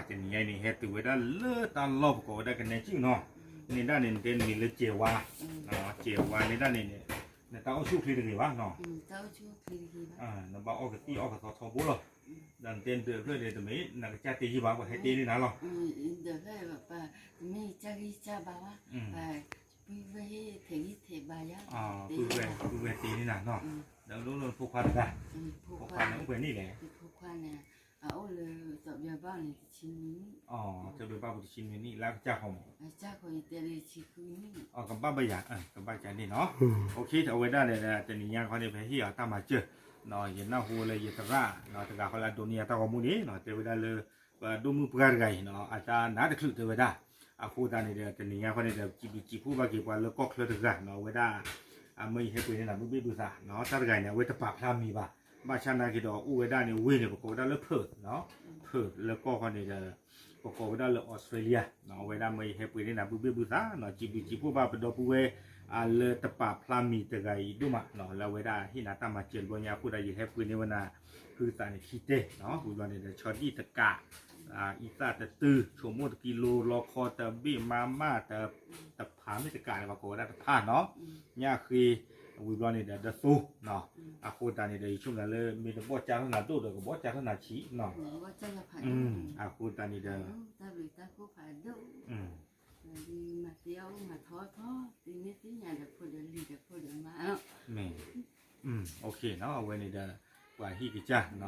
တနံၤညါအံၤန့ၣ် ဟဲတုၤဝဲဒၣ်လၢတၢ်လီၢ်ပကိးဝဲဒၣ်ကနဲကၠုၣ်နီၤ, န့ၣ်ဒၣ်န့ၣ် နတဲနမံၤလၢကဲးဝါ, ကဲးဝါန့ၣ်ဒၣ်န့ၣ် နတၢ်အိၣ်ဆူၣ်အိၣ်ချ့တဂ့ၤဘၣ်နီၤ, နဘၣ်အီၣ်ကသံၣ်အီၣ်ကသီထီဘိလီၤ, ဒီးနတဲနဒၢးဖျၢၣ်န့ၣ် တမ့ၢ်နကစၢ်တ့ယံာ်ဘၣ် ပှၤဟဲတ့န့ၢ်နၤလီၤ, ပုၢ်ဝဲၢ်တ့န့ၢ်နၤနီၤ, ပုၢ်ဝဲၢ်တ့န့ၢ်နၤနီၤ, ဒီးလိၣ်လိၣ်ဖိခွါတဂၤ, တဘျီဘၣ်ပူၤတဆံနွံနံၣ်လၢအကစၢ်ဃီမး, အဝဲဒၣ်န့ၣ်ဒီး တနံၤညါခီန့ၣ် ဖဲဟ့ၣ်အီၤတၢ်မၤစၢၤ, ကဘၣ်ဘၣ်ယၤကဘၣ်ကန့ၣ်နီၤ, ယနၢ်ဟူလၢယသရၣ်တဂၤဃီလၢအဒိးန့ၢ်ယၤတၢ်ဂီၤမူန့ၣ် တဲဝဲဒၣ်လၢ ပဒိၣ်မုၣ်ပှၢ်တဂၤအံၤနီၤ အတၢ်နါတချုးတဲဝဲဒၣ်, အဃိသတးန့ၣ်ဒီး တနံၤညါခီန့ၣ်ဒီး စံးဘျုးစံးဖှိၣ်ဘၣ်က့ၤပှၤလၢကီၢ်ချၢတဂၤနီၤ, အဝဲဒၣ် အမၢယဟဲပှ့ၤန့ၢ်နၤဘုဘ့ၣ်ဘုသးနီၤ, တၢ်တဂၤအံၤန့ၣ် အဝဲတပာ်ဖျါမံၤဘၣ်, ဘၣ်ဆၣ်နာ်က့ဒီးအိၣ်ဝဲဒၣ်န့ၣ် ဝ့ၢ်န့ၣ် ပကိးဝဲဒၣ်လၢဖၢး, ဖၢးလၢကီၢ်ခီန့ၣ်ဒီး ပကိးဝဲဒၣ်လၢ Australia နီၤ, အဝဲဒၣ်မၢယဟဲပှ့ၤန့ၢ်နၤဘုဘ့ၣ်ဘုသးနီၤ, စံးဘျုးစံးဖှိၣ်ဘၣ်ပဒီပုၢ်ဝဲၢ် အလၢတပာ်ဖျါမံၤတဂၤအံၤဒိၣ်မးနီၤ, လၢအဝဲဒၣ်ဟ့ၣ်နၤတၢ်မၤစၢၤတဘျီညါအဃိဒီး ယဟဲပှ့ၤန့ၢ်ဝဲနၤ ဟုသးန့ၣ်ခံတဲနီၤ, ဝံၤဘျီန့ၣ်ဒီး ဆီဒံၣ်တကး အံသၣ်တတု ဆိမိၣ်တကံလိ လီခီတဘ့ၣ် မါမၢ်တ တဖးမ့ၢ်တကးလၢၤဘၣ် ကိးဝဲဒၣ်တဖးနီၤ, ညၣ်ဃ့ ဝံၤဘျီန့ၣ်ဒီး ဒသိနီၤ, အဃိသတးန့ၣ်ဒီး ယဆိကမိၣ်လၢ မ့ၢ်တဘီၣ်ကၢ်ထီၣ်နၤဒိၣ်ဒီး ကဘီၣ်ကၢ်ထီၣ်နၤဆံးနီၤ, အဃိသတးန့ၣ်ဒီး မ့ၢ် အဃိသတးန့ၣ်ဒီး ပှၤဟံၣ်ကစၢ်နီၤ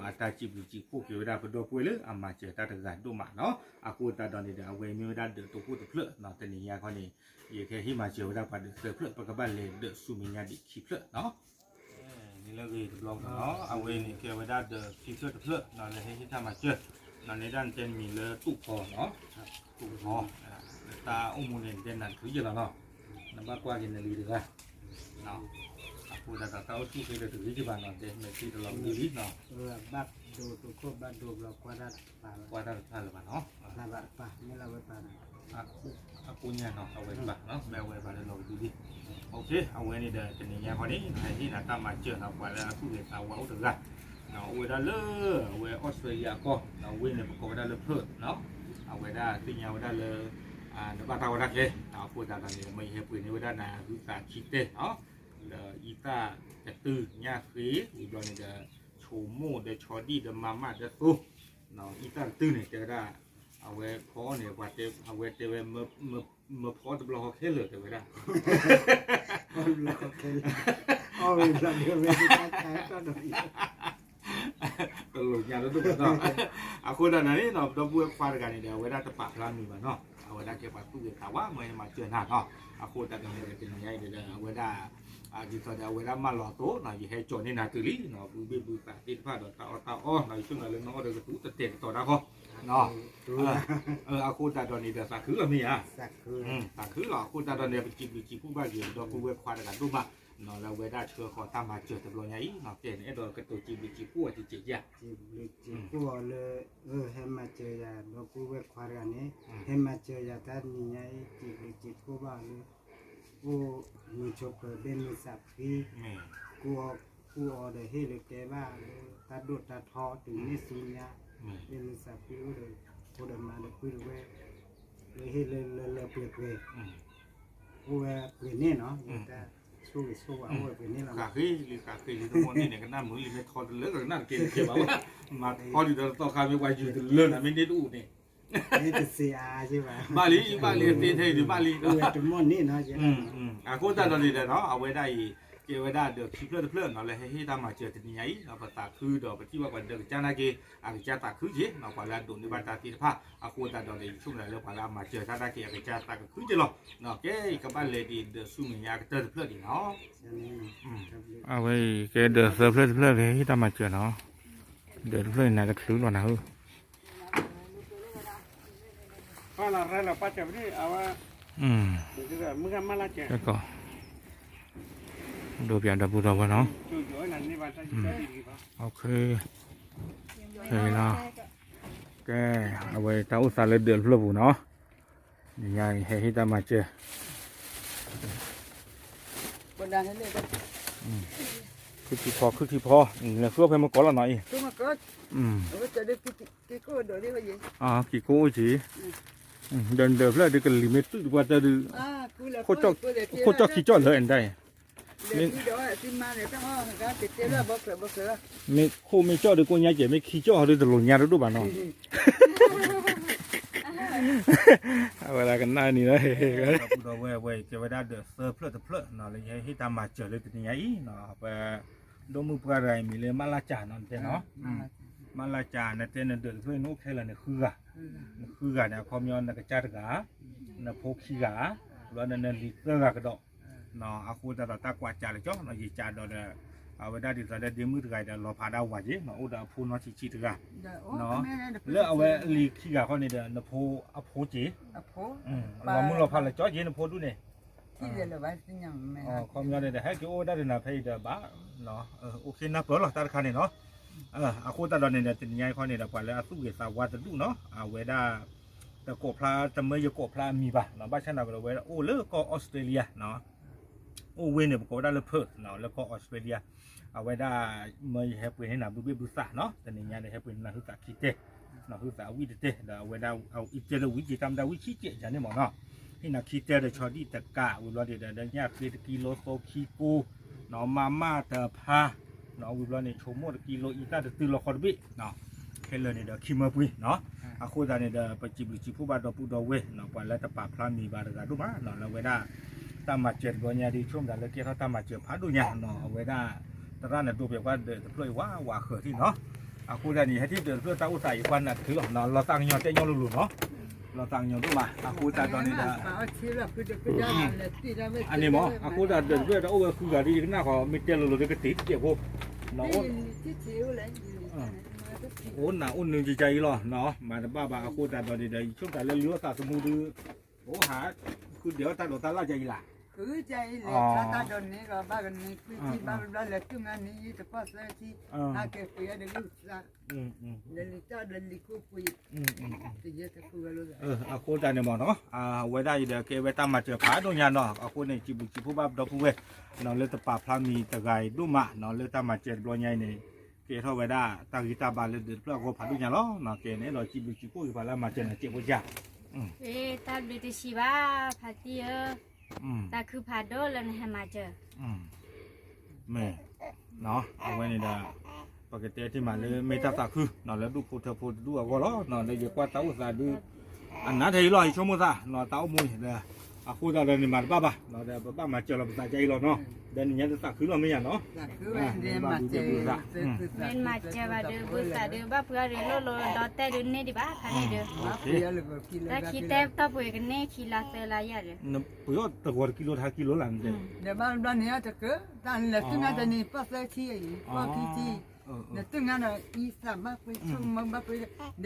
အတၢ်စံးဘျုးစံးဖှိၣ်က့ၤဝဲဒၣ်ပဒီပုၢ်ဝဲၢ်လၢအမၤစၢၤတၢ်တဂၤဒိၣ်မးနီၤ, အဃိသတးဒီးန့ၣ်ဒီး အဝဲမ့ၢ်ဝဲဒၣ်ဒၢးတအိၣ်ဖှိၣ်တဖျၢၣ်နီၤ, တနံၤညါခီန့ၣ် ယကဟဲဟ့ၣ်မၤစၢၤဝဲဒၣ်ပှၤဒၢးသၢဖျၢၣ် ပကဘၣ်လဲၤဒၢးဆူမဲာ်ညါဒံးခံဖျၢၣ်နီၤ န့ၣ်လၢဂ့ၤတဘျီနီၤ, အဝဲန့ၣ်ကဲဝဲဒၣ်ဒၢးခံဖျၢၣ်တဖျၢၣ်နီၤ လၢဟဲဟ့ၣ်တၢ်မၤစၢၤ, န့ၣ်ဒၣ်နတဲနမံၤလၢတူၣ်ဖီနီၤ, တူၣ်ဖီ, တၢ်အိၣ်မူန့ၣ် နတဲနၤတချုးယဲၢ်လီၤနီၤ, နဘၣ်ကွၢ်က့ၤနလံၤတဂၤ, အဃိသတးဒီးတၢ်အိၣ်ဆူၣ်အိၣ်ချ့ဒီးတဂ့ၤကဘၣ်နီၤ, တဲမဲာ်ထံတလီၤကဒုလံနီၤ, ဘၣ်ဒိတခိၣ်ဘၣ်ဒိဘျီ ကွၢ်တၢ်တဖျါလၢၤဘၣ်နီၤ, မ့ၢ်လၢဝဲပၢ် အကိးညါနီၤ အဝဲတဘၣ်နီၤ မ့ၢ်အဝဲဘၣ်လၢလီၤကဒုလံ, အဝဲန့ၣ်ဒီးတနံၤညါခီန့ၣ် ဟဲဟ့ၣ်နၤတၢ်မၤစၢၤနီၤ ပှၤလၢအသူၣ်ဂ့ၤသးဝါအိၣ်တဂၤ, အိၣ်ဝဲဒၣ်လၢ အဝဲအီစထြ့လယါကီၢ်, ဝ့ၢ်န့ၣ်ပကိးဝဲဒၣ်လၢဖၢးနီၤ, အဝဲဒၣ်သ့ၣ်ညါဝဲဒၣ်လၢ နဘၣ်တၢ်ဝဲဒၣ်ကျဲ, အဃိသတးဒီးန့ၣ် မၢယဟဲပှ့ၤန့ၢ်ဝဲဒၣ်နၤဟုသးခံတဲနီၤ, ဒီးအံသၣ်တတု ညၣ်ဃ့ ဝံၤဘျီန့ၣ်ဒီး ဆိမိၣ်ဒီးဆီဒံၣ်ဒီးမါမၢ်ဒီးသိ, အံသၣ်တတုန့ၣ် တဲဝဲဒၣ် အဝဲဖီအီၣ်န့ၣ် အဝဲတဲဝဲ မၢဖီအီၣ်တဘျီဃီခဲလၢာ်တဲဝဲဒၣ် တလိၣ်ညါလၢဒိၣ်ကီးနီၤ, အဃိသတးန့ၣ်နီၤ ပဒီပုၢ်ဝဲၢ်ခွါတဂၤန့ၣ်ဒီး အဝဲဒၣ်တပာ်ဖျါမံၤဘၣ်နီၤ, အဝဲဒၣ်ကဲပှၤသူၣ်ဂ့ၤသးဝါ မၢယမၤစၢၤနၤနီၤ, အဃိသတးန့ၣ်ဒီး တနံၤညါအံၤဒီး အဝဲဒၣ် ဒ်သိးဒီးအဝဲဒၣ်မၢလီၤအသိးနီၤ ယဟဲကၠီၤန့ၢ်နၤတုၤလံနီၤ, ဘုဘ့ၣ်ဘုသးသ့ၣ်တဖၣ်ဒီးတၢ်အီၣ်တၢ်အီနီၤ ယဆိကမိၣ်လၢနအီၣ်ဒီးကသူတတဲာ်ကတီၤတၢ်ဃီနီၤ, အဃိသတးဒီးန့ၣ်ဒီးသးခုလီၤမ့ၢ်ဧါ, သးခုလီၤ အဃိသတးဒီးန့ၣ် ပစံးဘျုးစံးဖှိၣ်ဘၣ်က့ၤ ပဒီပုၢ်ဝဲၢ်ခွါတဂၤဒိၣ်မးနီၤ လၢအဝဲဒၣ်ဆှၢဃီၤတၢ်မၤစၢၤတဘျီညါအံၤနီၤ, ကဲန့ၣ်အဲၣ်ဒိးကတိၤစံးဘျုးစံးဖှိၣ်အီၤတကဲးဧါ, စံးဘျုးစံးဖှိၣ်အီၤလၢ ဟဲမၤစၢၤယၤ ဒီပုၢ်ဝဲၢ်ခွါတဂၤန့ၣ် ဟဲမၤစၢၤယၤတၢ်နံၤညါအံၤ စံးဘျုးစံးဖှိၣ်ဘၣ်အီၤလၢ အိၣ်မုာ်ဆိးပၢၤဘ့ၣ်မုာ်သးဖှံ, ကူအီၣ်ကူအီဒီးဟ့ၣ်လၢကဲဘၣ်လၢတၢ်ဒိၣ်တၢ်ထီတုၤမ့ၢ်ဆူညါ, ဘ့ၣ်မုာ်သးဖှံအိၣ်ဒီး ဖိဒီးမါဒီးပုၢ်ဒီးဝဲၢ်, လၢဟ့ၣ်လၢလၢလၢပှဲၤပှဲၤ, အိၣ်ဝဲပှဲၤန့ၣ်နီၤ, တၢ်ဆိၣ်ဂ့ၤဆိၣ်ဝါအိၣ်ဝဲပှဲၤန့ၣ်လီၤ, ဃးဃ့လံ ဃးဃ့လံ တမီၢ်န့ၣ်န့ၣ် ကနၣ်မုာ်လံ မ့ၢ်ထီတလၢကနၣ်တကဲတကဲဘၣ်ဝဲ, မၤထီဒ်သိးတသီခါမ့ၢ်ပှၤယူၤတလၢနၤ မ့ၢ်န့ၢ်တအိၣ်န့ၣ် ဘၣ်လံ ဘၣ်လံ သ့ထဲအံၤဒုးဘၣ်လံ, အဃိသတးဒီးန့ၣ်ဒီးနီၤ အဝဲဒၣ်အံၤ ကဲဝဲဒၣ်ဒီးခံဖျၢၣ်တဖျၢၣ်နီၤ လၢဟဲဟ့ၣ်တၢ်မၤစၢၤတနံၤညါအံၤနီၤ ပသးခုဒီးပထံၣ်ဘၣ်ပှၤဒၢးကစၢ်နာ်က့ အကစၢ်သးခုက့ၤနီၤ ပှၤလၢအဒိးန့ၢ်ဘၣ်တၢ်သ့ၣ်တဖၣ် အဃိသတးဒီးန့ၣ် ယဆိကမိၣ်လၢပှၤလၢအမၤစၢၤတၢ်နာ်က့ အကစၢ်သးကခုက့ၤလီၤ, ကဲအံၤကဘၣ်လဲၤဒံးဒၢးဆူမဲာ်ညါကတၢၢ်တဖျၢၣ်ဒံးနီၤ အဝဲအံၤကဲဒၢးသၢဖျၢၣ်တဖျၢၣ်လၢဟ့ၣ်တၢ်မၤစၢၤနီၤ, ဒၢးတဖျၢၣ်န့ၣ်နၤတချုးလီၤနၤဧၢ, ကီး ဒိပၠးဒီပုၢ်ဒီဝဲၢ်နီၤ, ကဲ အဝဲတၢ်အိၣ်သးလၢဒၢးတဖျၢၣ်ပူၤနီၤ, နံၤညါအံၤဟဲဟ့ၣ်တၢ်မၤစၢၤ ကီး ခုခံဖီ ခုခံဖီ, လဲၤဃုအီၣ်ဖဲမကီးလီၤနီၤအံၤ, က့ၤကိၣ်အိၣ်က့ၤ, ဒီးဒၢးဖျၢၣ်ဒုးကလံၤမ့ၢ်တုၢ်တပှၢ်တၢၢ်ဒုး, ခိၣ်ကၠီၣ်ခံကၠီၣ်လၢအဲၣ်ဒၣ်အံၤ, မ့ၢ်ခိၣ်မ့ၢ်ကၠီၣ်ဒုးကိၣ်ညါကဲး မ့ၢ်ခံကၠီၣ်ဒုးတလိၣ်ညါတဒိၣ်ဘၣ်နီၤ, အဝဲဒၣ်ကနၣ်နံၤလၢ ဒီပုၢ်ဒီဝဲၢ်ဝဲအံၤ ကဲဝဲဒၣ်ဒၢးသၢဖျၢၣ်တဖျၢၣ်နီၤ လၢယဟ့ၣ်တၢ်မၤစၢၤလၢတနံၤညါအံၤနီၤ, ပ ဒိၣ်မုၣ်ပှၢ်တဂၤအံၤမံၤလၢမၢလၢ်ကၠးနီၤ နတဲနီၤ, မၢလၢ်ကၠး နတဲနဒၢးတဖျၢၣ်အံၤ နအိၣ်ခဲလၢာ်န့ၣ်ဃုဂၤ, နဃုဂၤန့ၣ် အခီပညီနကစၢ်တဂၤ, နဖိခံဂၤ, ဘျီဒီးနလံၤသၢဂၤကဒီး, အဃိသတးဒီးတၢ်ကွၢ်ကၠးလၢကၠီနီၤ ယကၠးဒီးဒီး အဝဲဒၣ်ဒ်သိးဒီးဒ့မုၣ်တဂၤအံၤဒီးလီၤဖးဒၣ်ဝၤက့ၤနီၤ အိၣ်ဒီးအဖိနီၢ်ဆံးဆံးတဂၤ, လၢအဝဲလံၤခံဂၤခီန့ၣ်ဒီး နဖိအဖိက့ၤ, လီၤမုၢ်လီၤဖးလၢကၠီက့ၤနဖိဒူၣ်န့ၣ် ခီပညီန့ၣ်ဒီး ဟဲက့ၤအိၣ်ဝဲဒၣ်ဒ်နၤဖဲအံၤဒီးဘၣ်, အိၣ်ခ့နၢ်ပၢၢ်လီၤတၢ်တခါန့ၣ်နီၤ, အဃိသတးဒီးန့ၣ်ဒီး တနံၤညါအံၤခီန့ၣ်ဒီး ပှၤလၢအသူၣ်ဂ့ၤသးဝါတဒူၣ်နီၤ အဝဲဒၣ် တကိးဖျါ တမၢယကိးဖျါအမံၤဘၣ်နီၤ ဘၣ်ဆၣ်န့ၣ်ဒီး အဝဲဒၣ်အိၣ်လၢကီၢ်အီစထြ့လယါနီၤ အိၣ်ဝဲန့ၣ် ပကိးဝဲဒၣ်လၢ Perth နီၤ လၢကီၢ်အီစထြ့လယါ, အဝဲဒၣ် မၢယဟဲပှ့ၤန့ၢ်နၤဘုဘ့ၣ်ဘုသးနီၤ တနံၤညါဒီး ဟဲပှ့ၤန့ၢ်နၤဟုသးခံတဲ, ဟုသးအဝံၣ်တတဲ ဒီးအဝဲဒၣ်အံၤတဲလၢဝံၣ်က့ၤ တၢ်မတၤဝံၣ်ဆံးကဲးယၤန့ၣ်မ့ၢ်နီၤ, ဟ့ၣ်နၤခံတဲဒီးဆီဒံၣ်တကး ဝံၤဘျီန့ၣ်ဒီး ညၣ်ဃ့တကံလိသိခံကိ, မၤမၢ်တဖါ ဝံၤဘျီန့ၣ် ဆိမိၣ်တကံလိ အံသၣ်တတုၤလီၤဃီတဘ့ၣ် ခဲလၢာ်န့ၣ်ဒီးခံမၢပှ့ၤနီၤ, အဃိသတးန့ၣ်ဒီး ပစံးဘျုးစံးဖှိၣ်ဘၣ်ဒီပုၢ်ဒီဝဲၢ်နီၤ ပှၤလၢတပာ်ဖျါမံၤဘၣ်တဂၤဒိၣ်မးနီၤ လၢအဝဲဒၣ် တၢ်မၤစၢၤတဘျီညါဒ် ဆိကမိၣ်သးလၢကဲထီၣ်တၢ်မၤစၢၤဖးဒိၣ်ညါနီၤ အဝဲဒၣ် သရၣ်န့ၣ်ဒိးပှဲၤကွၢ်ဒၢးတဖျၢၣ်အံၤဝးဝးဃၢၤထံၣ်နီၤ, အဃိသတးန့ၣ် ဟဲထံၣ်ဒၢးတဖျၢၣ်တၢ်အိၣ်သးအံၤ ကွၢ်နၢ်တချုးလီၤနီၤ လီၤသးကညီၤတဲညီလိၤလိၤနီၤ, လီၤသးကညီၤဒိၣ်မး အဃိသတးဒီးန့ၣ်ဒီး အန့ၣ်မ့ၢ် အဃိသတးဒၢးတဖျၢၣ်တၢ်အိၣ်ဝဲဃုဂၤဒီး ယကနၣ်ဃီ မ့ၢ်တဲလိၤလိၤဒီးကတ့ၤတစဲးဖိ အိၣ်နၤအိၣ်နုာ်ကကါအံၤလီၤနီၤ မၤတဘၣ်ဘၣ် အဃိသတးဒီးန့ၣ်ဒီး ယဆိကမိၣ်သးလၢလုၢ်အီၣ်သးသမူဒုး အိၣ်ဟး ဃုဒဲးအီၣ်တၢ်ဒိးတၢ်လၣ်ကါအံၤလၢ် ဃုကါအံၤလဲၤဆါတၢ်ဒိးန့ၣ်လီၤ ဘၣ်ကန့ၢ်ကွံာ်ထံ ဘၣ်ဘျီလဲၤတူၢ်ငါန့ၣ် တပီၢ်သၢထံ ဟးက့ၤပှ့ၤအီၤဒီးလၢ လၢလံာ်တၢ်ဒီးလံာ်ခိၣ်ပှ့ၤ တယဲၢ်တဃုဝဲလိာ်သး အဃိသတးန့ၣ်မ့ၢ်နီၤ အဝဲဒၣ်အံၤဒီးကဲဝဲတၢ်မၤစၢၤဖးဒိၣ်ညါနီၤ အဃိန့ၣ် စံးဘျုးစံးဖှိၣ်ဘၣ်ဒီပုၢ်ဝဲၢ်နီၤ လၢတပာ်ဖျါမံၤတဂၤအံၤဒိၣ်မးနီၤ လၢတၢ်မၤစၢၤတဘျီညါအံၤန့ၣ် ကဲထီၣ်ဝဲဒၣ်တၢ်ဂံၢ်တၢ်ဘါလၢဒၢးတဖျၢၣ်အဂီၢ်ဖးဒိၣ်ညါလီၤနီၤ ကဲန့ၣ်ဒီးစံးဘျုးစံးဖှိၣ်က့ၤပှၤလၢအမၤစၢၤန့ၣ် စဲးဖိယၢ် တၢ်ဘျုးတဆံးဘၣ် ဖါတံၢ်ဧၢ, သးခုဖးဒိၣ်လၢနဟဲမၤစၢၤ မ့ၢ် အဝဲန့ၣ်ဒီး ပကတဲတ့ၢ်မးလၢမ့ၢ်တၢ်သးခုနီၤ လၢဒူၣ်ဖိထၢဖိတဒူၣ်အဂီၢ်လီၤနီၤ လၢယကွၢ်တၢ်အိၣ်သးဒုး အနါထဲအံၤလီၤ ယဆိကမိၣ်သးနီၤ တၢ်အိၣ်မူန့ၣ်ဒီး အဃိသတးဒီးန့ၣ် မၤတဘၣ်ဘၣ်နီၤ ဒီးပဘၣ်မၤစၢၤလီၤပသးဒ်အံၤလီၤနီၤ ဒီးနညါတသးခုလီၤမ့ၢ်ယၤနီၤ မ့ၢ်မၤစၢၤဘၣ်ဒုး ဘုသးဒုး ဘၣ်ပှ့ၤအီၤဒုးလိၣ်လိၤဒီးတဲဒုးန့ၢ်ဒံးဘၣ် ခါန့ၣ်ဒုး တၢ်ခံတဲတၢ်ပှ့ၤကန့ၢ်ခံလါသၢလါယၤဒီး ပှ့ၤအီၤတဂီၤတကံလိထါကံလိလၢ်န့ၣ် ဒီးဘၣ်ဘျီန့ၣ်အတကၢ တၢ်လဲၤတူၢ်ငါတနံၤ ပီၢ်သၢထံအံၤ ပီၢ်ခံထံ နတူၢ်ငါဒီးအံသးဘၣ်ပှ့ၤ ဆိကမိၣ်ဘၣ်ပှ့ၤ ဒီးလံာ်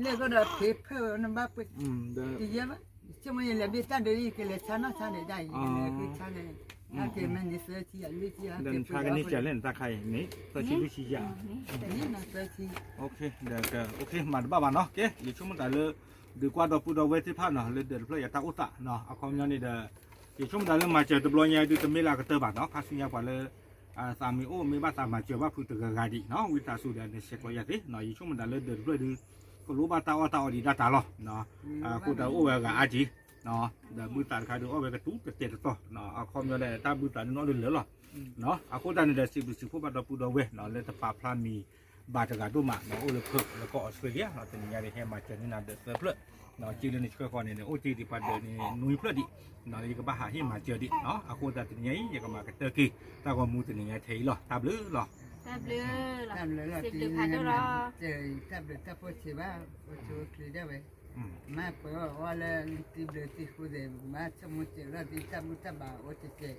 လဲၢ်ကီၢ်ဒီးဖံးဖၢၣ်နဘၣ်ပှ့ၤ တယဲၢ်ဘၣ် ဆိကမိၣ်ယလဲၤဘ့ၣ်တၢ်ဒုးအံၤ ကလဲၤဆါနီၣ်ဆါန့ၣ်ဒၣ်အံၤ ကလဲၤဃုဆါန့ၣ် အက့ၤမ့ၢ်န့ၣ်သၢထံအလွံၢ်ထံ ဒီးနဆါကန့ၢ်စၢၤလဲၣ်နတၢ်ခါအံၤန့ၣ် သၢထံလွံၢ်ထံယၤ သၢထံ မၤတဘၣ်ဘၣ်နီၤ ကဲ ယဆိကမိၣ်တၢ်လၢ ဒုးကွၢ်ဒီပုၢ်ဒီဝဲၢ်သ့ၣ်တဖၣ်နီၤ လၢဒၢးတဖျၢၣ်ယၤတၢ်အိၣ်သးနီၤ အခီပညီန့ၣ်ဒီး ယဆိကမိၣ်တၢ်လၢမၤစၢၤတဘျီညါဒုးတမ့ၢ်လၢအကတၢၢ်ဘၣ်နီၤ ခါဆူညါပှၤလၢ သးမ့ၢ်အိၣ်မ့ၢ်ဘၣ်သးမၤစၢၤဘၣ်ဖုးတဂၤဂၤဒံးနီၤ ဝံသးစူၤဒီးနဆဲးကျိးယၤသ့နီၤ ယဆိကမိၣ်တၢ်လၢဒၢးတဖျၢၣ်ဒုး ကလိၣ်ဘၣ်တၢ်အီၣ်တၢ်အီဒံးဒၣ်တၢ်လီၤ အဃိတၢ်အိၣ်ဝဲအဂၤအါက့ၤ ဒီးဘုသးတခါဒုးအီၣ်ဝဲကတူၤတတဲာ်တတီၤ အခီပညီဒီးတၢ်ဘုသးဒုးနီၣ်ဒုးလၢာ်လီၤ အဃိသတးန့ၣ်ဒီး စံးဘျုးစံးဖှိၣ်ဘၣ်ဒီပုၢ်ဒီဝဲၢ်လၢတပာ်ဖျါမံၤဘၣ်တဂၤဒိၣ်မး အိၣ်လၢဖၢးလၢကီၢ်အီစထြ့လယါ တနံၤညါဒီးဟဲမၤစၢၤန့ၢ်နၤဒၢးသၢဖျၢၣ် က့လၢနဆှၢဃီန့ၣ် အိၣ်တ့ၢ်ဒံးပှၤဒၢးန့ၣ်နွံဖျၢၣ်ဒံး ယကဘၣ်ဟးဟ့ၣ်မၤစၢၤဒံး အဃိသတးတနံၤညါအံၤ ယကမၤကတၢၢ်က့ၤ တၢ်ဂီၤမူတနံၤညါထဲအံၤလီၤ တၢ်ဘျုးလီၤ တၢ်ဘျုး စံးဘျုးဖးဒိၣ်လီၤ တၢ်ဘျုးတၢ်ဖှိၣ်ဆံးဘၣ် အိၣ်ဆူၣ်အိၣ်ချ့ဒၣ်ဝဲ မ့ၢ်ပှၤအီၣ်ဝဲလၢသုဘျုးသုဃိသ့ၣ် မ့ၢ်ဆိကမိၣ်စၢၤလီၤသုတၢ်ဘူၣ်တၢ်ဘါအိၣ်တက့ၢ်